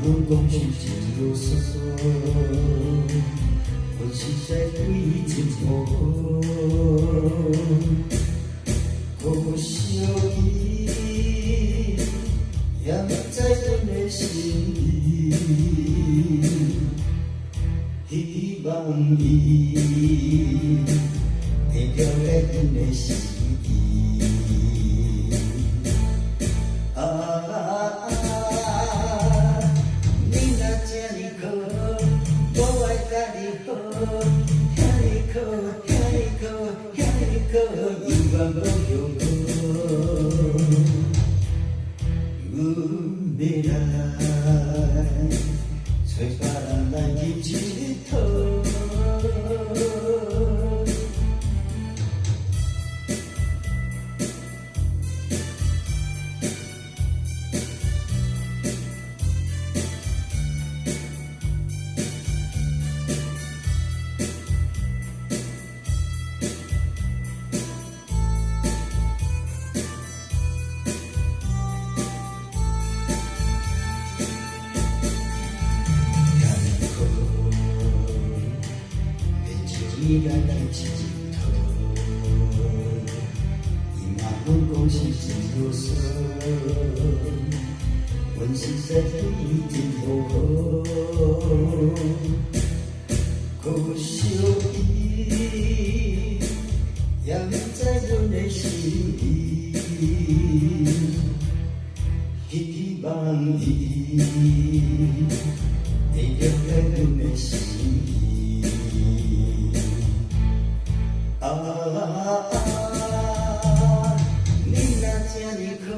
阮讲是真啰嗦，阮实在对伊真無好。可惜伊也毋知阮的心意，希望伊會了解阮的心意。啊，你若這呢好，無愛家己好，遐呢好，遐呢好，遐呢好，猶原無後果。阮欲來揣別人來去這佗。遐呢好，欲招伊來去這佗。伊罵阮講是真囉嗦，阮實在對伊真無好。可惜伊也毋知阮的心意，希望伊會了解阮的心意。啊，你若這呢好，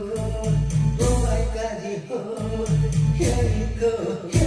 無愛家己好，遐呢好，遐